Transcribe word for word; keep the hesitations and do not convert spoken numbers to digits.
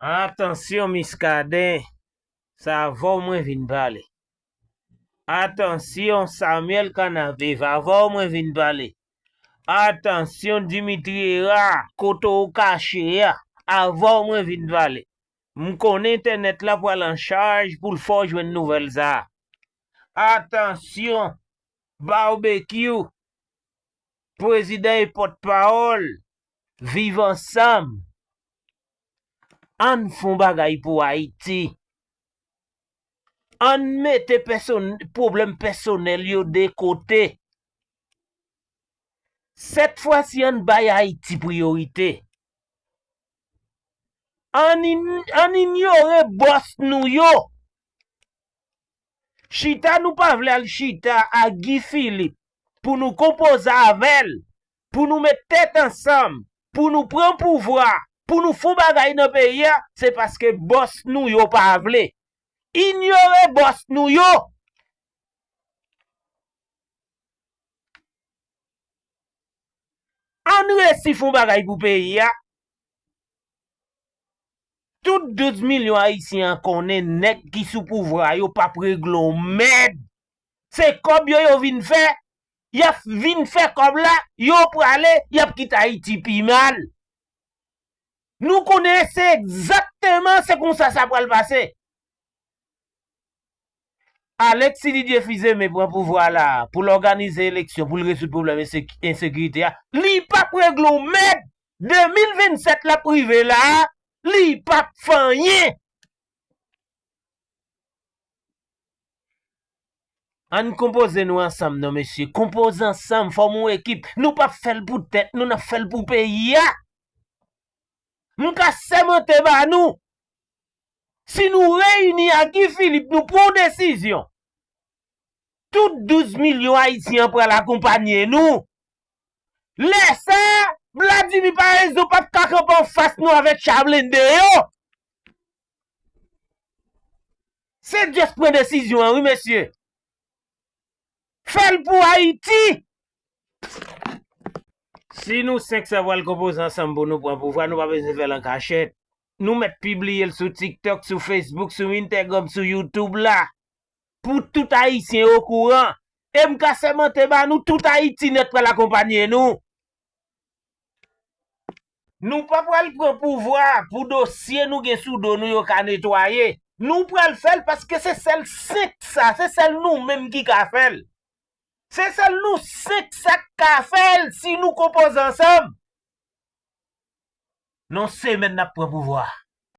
Atansyon Miskaden, se avè w mwen vin pale. Atansyon Samuel Canavive, avè w mwen vin pale. Atansyon Dimitri Hérard, kote w kache a, avè w mwen vin pale. M konnen entènèt la pral an chaj pou l fè w jwenn nouvèl sa a. Atansyon Barbecue, prezidan e pòtpawòl Viv Ansanm. Ann fè yon bagay pou Ayiti. Ann mete pèsonn-, pwoblèm pèsonèl yo de kote. Sèt fwa si ann bay Ayiti priyorite. Ann in-, ann inyore bòs nou yo. Chita nou pa vle al chita ak Guy Philippe pou nou konpoze avè l, pou nou met tèt ansanm, pou nou pran pouvwa, pou nou fè yon bagay nan peyi a, se paske bòs nou yo pa vle. Inyore bòs nou yo. Ann resi fè yon bagay pou peyi a. Tout douz milyon Ayisyen an konnen nèg ki sou pouvwa a yo p ap regle yon mèd. Se kòb yo yo vin fè. Y ap vin fè kòb la, yo prale, y ap kite Ayiti pi mal. Nou konnen se egzakteman se konsa sa pral pase. Alexis Didier Fils-Aimé pran pouvwa la pou l òganize eleksyon, pou l rezoud pwoblèm ensek-, ensekirite a. Li p ap regle yon mèd. De mil vennsèt l ap rive la a, li p ap fè anyen. Ann konpoze nou ansanm non mesye. Konpoze ansanm, fòme yon ekip. Nou p ap fè l pou tèt nou, n ap fè l pou peyi a. M ka sèmante ba nou, si nou reyini ak Guy Philippe, nou pran yon desizyon, tout douz milyon Ayisyen an pral akonpanye nou. Lè sa a, Vladimir Paraison p ap ka kanpe anfas nou avèk cha blende yo. Se just pran desizyon an, wi, mesye. Fè l pou Ayiti! Si nou senk sa pral konpoze ansanm pou nou pran pouvwa, nou pa bezwen fè l an kachèt. Nou mèt pibliye l sou TikTok, sou Facebook, sou Instagram, sou YouTube la. Pou tout Ayisyen okouran. E m ka sèmante ba nou, tout Ayiti nèt pral akonpanye nou. Nou pa pral pran pouvwa pou dosye nou gen sou do nou yo ka netwaye. Nou pral fè l paske se sèl senk sa, se sèl nou menm ki ka fè l. Se sèl nou senk sa k ka fè l si nou konpoze ansanm. Nan semèn n ap pran pouvwa.